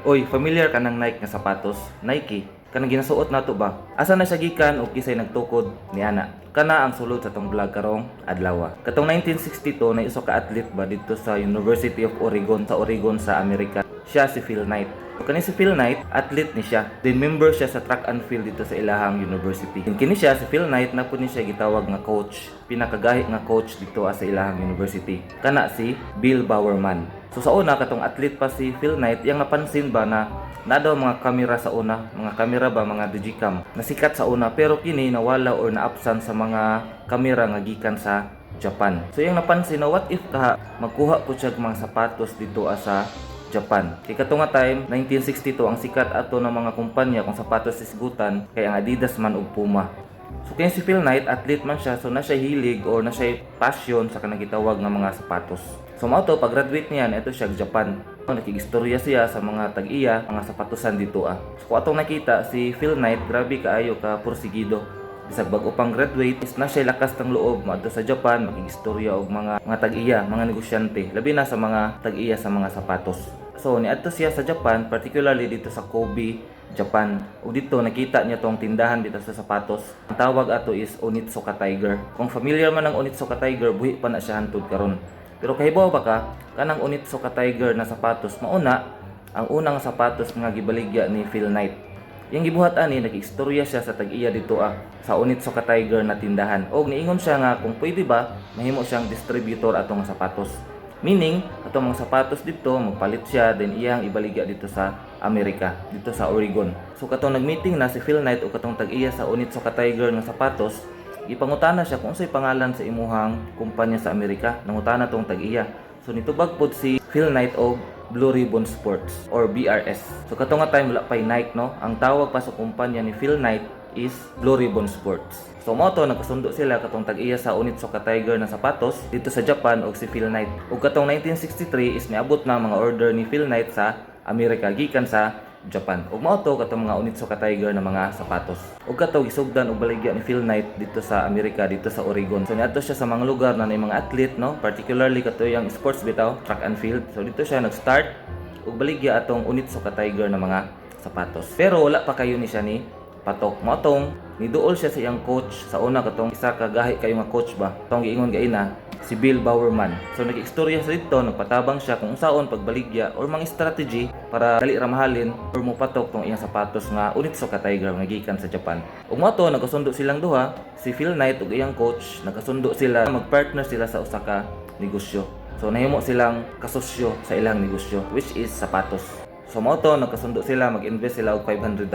Oy, familiar ka ng Nike nga sapatos? Nike, kanang ginasuot nato ba? Asa na siya gikan o kisay nagtukod ni ana? Kana ang sulod sa tong vlog karong adlaw. Katong 1962 na usa ka athlete ba dito sa University of Oregon sa Oregon sa Amerika. Siya si Phil Knight. So, kani si Phil Knight, athlete ni siya. Then member siya sa track and field dito sa ilahang university. Then kini siya si Phil Knight na pud ni siya gitawag nga coach, pinakagahi nga coach dito sa ilahang university. Kana si Bill Bowerman. So sa una, katong athlete pa si Phil Knight, yang napansin ba na na daw mga kamera sa una, mga kamera ba, mga digicam, nasikat sa una, pero kini nawala or naabsan sa mga kamera nga gikan sa Japan. So yung napansin na what if kaha magkuha po siya og mga sapatos dito sa Japan. Kay kato nga time, 1962, ang sikat ato ng mga kumpanya kung sapatos isgutan kay ang Adidas man ug Puma. So kaya si Phil Knight, athlete man siya, so na siya hilig or na siya passion sa kanang gitawag nga mga sapatos. So mao to, pag-graduate niya, ito siya Japan. Nakigistorya siya sa mga tag-iya, mga sapatosan dito ah. So kung atong nakita si Phil Knight, grabe kaayo ka porsigido. Bisag bago pang graduate is na siya lakas ng loob maadto sa Japan, makigistorya og mga tag-iya, mga negosyante, labi na sa mga tag-iya sa mga sapatos. So niadto siya sa Japan, particularly dito sa Kobe, Japan. Ug dito nakita niya tong tindahan dito sa sapatos. Ang tawag ato is Onitsuka Tiger. Kung familiar man ang Onitsuka Tiger, buhi pa na siya hantod karon. Pero kahibaw ba ka, kanang Onitsuka Tiger na sapatos, mauna ang unang sapatos nga gibaligya ni Phil Knight. Yang gibuhat ani, nag-istorya siya sa tag-iya dito sa Onitsuka Tiger na tindahan. Og niingon siya nga kung pwede ba mahimo siyang distributor atong nga sapatos. Meaning, atong mga sapatos dito, magpalit siya, then iyang ibaligya dito sa Amerika, dito sa Oregon. So katong nag-meeting na si Phil Knight o katong tag-iya sa Onitsuka Tiger nga sapatos, gipangutana siya kung unsay pangalan sa imuhang kumpanya sa Amerika. Nangutana tong tag-iya. So nitubag pod si Phil Knight og Blue Ribbon Sports or BRS. So kato nga time, wala pay Nike, no. Ang tawag pa sa kumpanya ni Phil Knight is Blue Ribbon Sports. So mao to, nagkasundo sila katong tag-iya sa Onitsuka Tiger na sapatos dito sa Japan og si Phil Knight. Ug katong 1963 is niabot na ang mga order ni Phil Knight sa Amerika gikan sa Japan. Ug mao to katong mga Onitsuka Tiger na mga sapatos. Ug kato gisugdan og baligya ni Phil Knight dito sa Amerika, dito sa Oregon. So niadto siya sa mga lugar na may mga athlete, no, particularly kato yung sports bitaw, track and field. So dito siya nag-start og baligya atong Onitsuka Tiger na mga sapatos. Pero wala pa kayo ni siya ni patok. Mao tong niduol siya sa iyang coach sa una, katong isa ka gahi kayo nga coach ba. Tong giingon gaina si Bill Bowerman. So nag-istorya sa dito, nagpatabang siya kung unsaon pagbaligya or mga strategy para dali ra mahalin or mopatok tong iyang sapatos nga Onitsuka Tiger nga gikan sa Japan. Ug mao to, nagkasundo silang duha, si Phil Knight ug iyang coach, nagkasundo sila magpartner sila sa usa ka negosyo. So nahimo silang kasosyo sa ilang negosyo, which is sapatos. So mao to, nagkasundo sila mag-invest sila og $500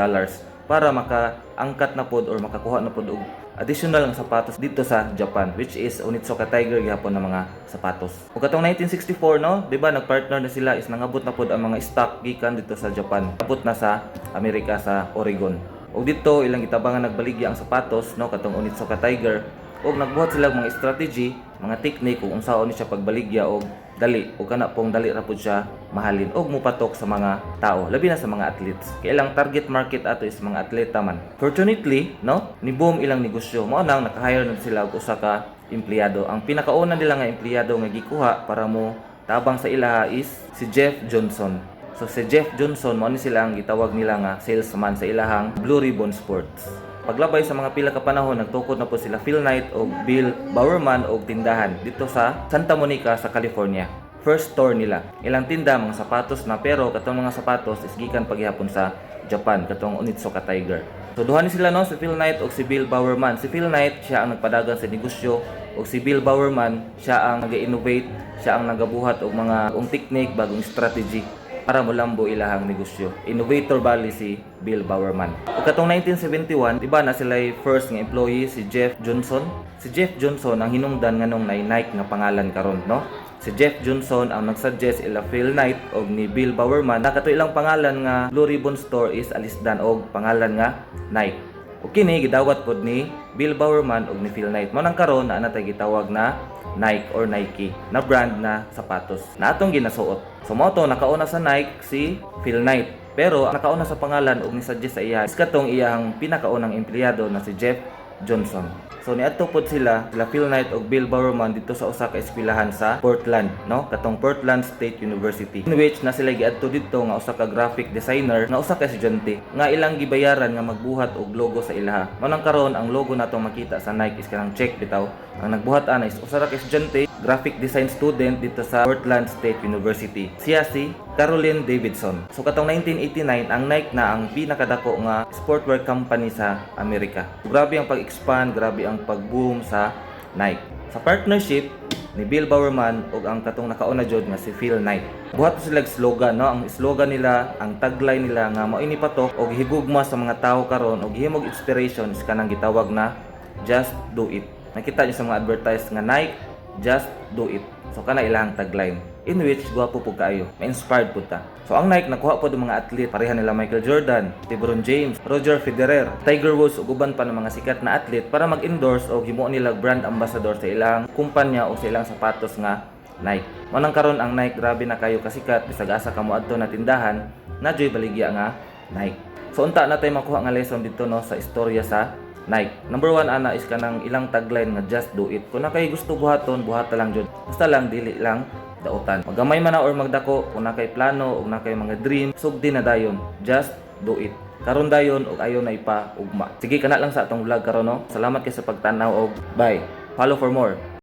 para makaangkat na pod or makakuha na pod og additional nga sapatos dito sa Japan, which is Onitsuka Tiger gihapon na mga sapatos. Ug katong 1964, no, di ba nagpartner na sila, is nangabot na pod ang mga stock gikan dito sa Japan. Abot na sa Amerika, sa Oregon. Ug dito ilang gitabangan nagbaligya ang sapatos, no, katong Onitsuka Tiger, ug nagbuhat sila og mga strategy, mga technique kung unsaon ni siya pagbaligya og dali ug kana pong dali ra pud siya mahalin og mupatok sa mga tao, labi na sa mga athletes. Kay ilang target market ato is mga atleta man. Fortunately, no, ni boom ilang negosyo. Mao nang naka-hire na sila og usa ka empleyado. Ang pinakauna nila nga empleyado nga gikuha para mo tabang sa ilaha is si Jeff Johnson. So si Jeff Johnson, mao ni sila ang gitawag nila nga salesman sa ilahang Blue Ribbon Sports. Paglabay sa mga pila ka panahon, nagtukod na po sila Phil Knight o Bill Bowerman og tindahan dito sa Santa Monica sa California. First store nila. Ilang tinda mga sapatos na, pero katong mga sapatos is gikan paghihapon sa Japan, katong Onitsuka Tiger. So duha ni sila, no, si Phil Knight ug si Bill Bowerman. Si Phil Knight, siya ang nagpadagan sa negosyo, ug si Bill Bowerman, siya ang nag-innovate, siya ang nagabuhat og mga bagong technique, bagong strategy para mulambo ilahang negosyo. Innovator bali si Bill Bowerman. Ug katong 1971, di ba na sila first nga employee si Jeff Johnson? Si Jeff Johnson ang hinungdan nganong nay Nike nga pangalan karon, no? Si Jeff Johnson ang nagsuggest ila Phil Knight og ni Bill Bowerman na kato ilang pangalan nga Blue Ribbon Store is alisdan og pangalan nga Nike. Ug kini gidawat pod ni Bill Bowerman og ni Phil Knight. Mao nang karon naa na tay gitawag na Nike or Nike na brand na sapatos na atong ginasuot. So mao to, nakauna sa Nike si Phil Knight. Pero ang nakauna sa pangalan og ni-suggest sa iya is katong iyang pinakaunang empleyado na si Jeff Johnson. So niadto pod sila, sila Phil Knight ug Bill Bowerman, dito sa usa ka eskwelahan sa Portland, no? Katong Portland State University. In which na sila giadto didto nga usa ka graphic designer nga usa ka estudyante nga ilang gibayaran nga magbuhat og logo sa ilaha. Mao nang karon ang logo natong makita sa Nike is kanang check bitaw. Ang nagbuhat ana is usa ra ka estudyante, graphic design student dito sa Portland State University. Siya si Caroline Davidson. So katong 1989, ang Nike na ang pinakadako nga sportwear company sa Amerika. Grabe ang pag-expand, grabe ang pag-boom sa Nike. Sa partnership ni Bill Bowerman ug ang katong nakauna jud nga si Phil Knight. Buhat sila og slogan, no? Ang slogan nila, ang tagline nila nga mao ini patok og higugma sa mga tawo karon og gihimog inspiration is kanang gitawag na "Just do it." Nakita niyo sa mga advertise nga "Nike, just do it." So kana ilang tagline, in which gwapo pud kaayo. Ma-inspired pud ta. So ang Nike nakuha pod ang mga athlete, pareha nila Michael Jordan, LeBron James, Roger Federer, Tiger Woods ug uban pa ng mga sikat na athlete para mag-endorse o himuon nila brand ambassador sa ilang kumpanya o sa ilang sapatos nga Nike. Mao nang karon ang Nike grabe na kayo kasikat, bisag asa ka moadto na tindahan naa juy baligya nga Nike. So unta na tayo makuha nga lesson dito, no, sa istorya sa Nike. Number one ana is kanang ilang tagline nga "Just do it." Kung naa kay gusto buhaton, buhata lang jud. Basta lang dili lang dautan. Magamay man na or magdako, kung naa kay plano ug naa kay mga dream, sugdi na dayon. Just do it. Karon dayon ug ayo na ipa ugma. Sige, kana lang sa atong vlog karon, no. Salamat kay sa pagtan-aw og bye. Follow for more.